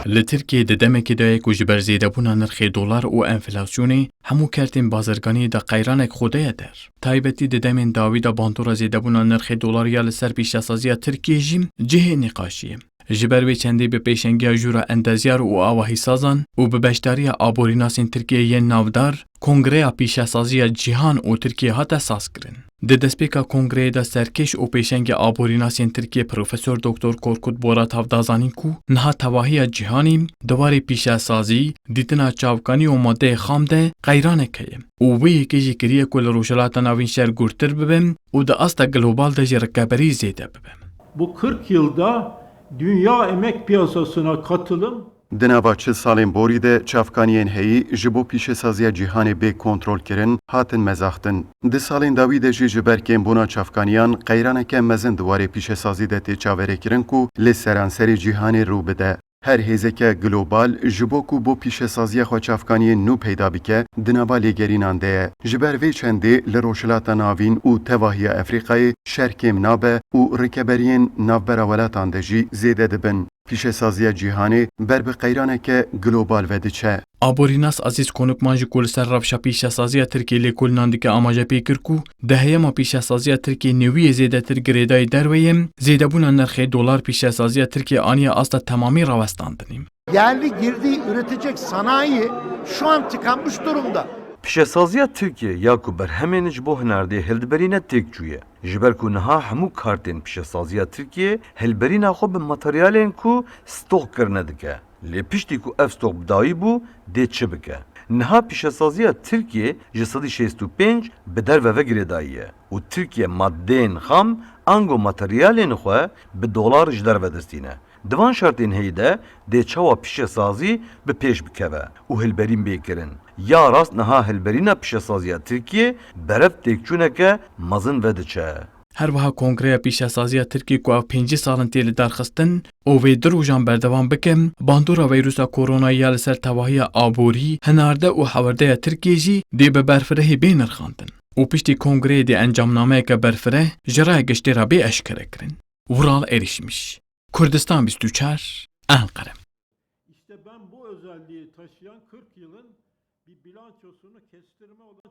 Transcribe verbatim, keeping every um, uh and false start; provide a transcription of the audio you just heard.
Li Tirkiyeyê di demekê de ye ku ji ber zêdebûna nirxê dolar û enflasyonê hemû kertên bazirganiyê de qeyranek xwe daye der. Taybetî di demên dawî de bandora zêdebûna nirxê dolar ya li ser pîşesaziya Tirkiyê jî cihê nîqaşê ye. Ji ber vê çendê bi pêşengiya Jûra Endezyar û Awahîsazan û bi beşdariya aborînasên Tirkiyê yên navdar, Kongreya Pîşesaziya Cîhan û Tirkiyê hate sazkirin. Di destpêka kongreyê de serkêş û pêşengê aborînasên Tirkiyê Profesor Doktor Korkut Borat Hav da zanîn ku niha tevahiya cîhanî di warê pîşesazî, dîtina çavkanî û madeyê xam de qeyranek heye û wê yekê jî kiriye ku li Rojhilata Navîn şer gurtir bibe û di asta global de jî rikeberî zêde bibe. Bu kırk yılda dünya emek piyasasına katılım Di nava çil salên borî de çavkaniyên heyî ji bo pîşesaziya cîhanê bê kontrolkirin hatin mezaxtin. Di salên dawî de jî ji ber kêmbûna çavkaniyan qeyraneke mezin di warê pîşesazî de tê çaverêkirin ku li seranserê cîhanê rû bide. Her hêzeke global ji bo ku bo pîşesaziya xwe çavkaniyên nû peyda bike, di nava lêgerînan de ye. Ji ber vê çendê li Rojhilata Navîn û tevahiya Efrîqayê şer kêm nabe û rikeberiyên navbera welatan de jî zêde dibin. Pîşesaziya cîhanê ber bi qeyraneke global ve diçe. Aborînas Azîz Konukman jî ku li ser rewşa pîşesaziya Tirkiyê lêkolînan dike amaje pê kir ku di heyema pîşesaziya Tirkiyê nêwiyê zêdetir girêdayî derve ye, zêdebûna nirxê dolar pîşesaziya Tirkiyê aniye asta temamî rawestandinê. Yerli girdi üretecek sanayi şu an tıkanmış durumda. Pîşesaziya Tirkiyê ya ku berhemên ji bo hinardê hildiberîne têk çûye. Ji ber ku niha hemû kartên pîşesaziya Tirkiyê hilberîna xwe bi materyalên ku stox kirine dike. Lê piştî ku ev stox bi dawî bû, dê çi bike? Niha pîşesaziya Tirkiyê ji sedî şêst û pênc bi derve ve girêdayî ye û Tirkiye madeyên xam ango materyalên xwe bi dolar ji derve distîne. Di van şertên heyî de dê çawa pîşesazî bi pêş bikeve û hilberîn bê kirin? Ya rast niha hilberîna pîşesaziya Tirkiyê berev têkçûneke mezin vediçe. Her wiha Kongreya Pîşesaziya Tirkiyê ku ev pêncî sal in tê lidarxistin û vê du rojan berdewam bike, bandora vîrusa koronayê ya li ser tevahiya aborî, hinarde û hewerdeya Tirkiyê jî dê bi berfirehî bê nirxandin û piştî kongreyê dê encamnameyeke berfireh ji raya giştê re bê eşkerekirin. Vural Erişmiş, Kurdistan bîst û çar, Enqere. İşte ben bu özelliği taşıyan kırk yılın bir bilançosunu kestirme olarak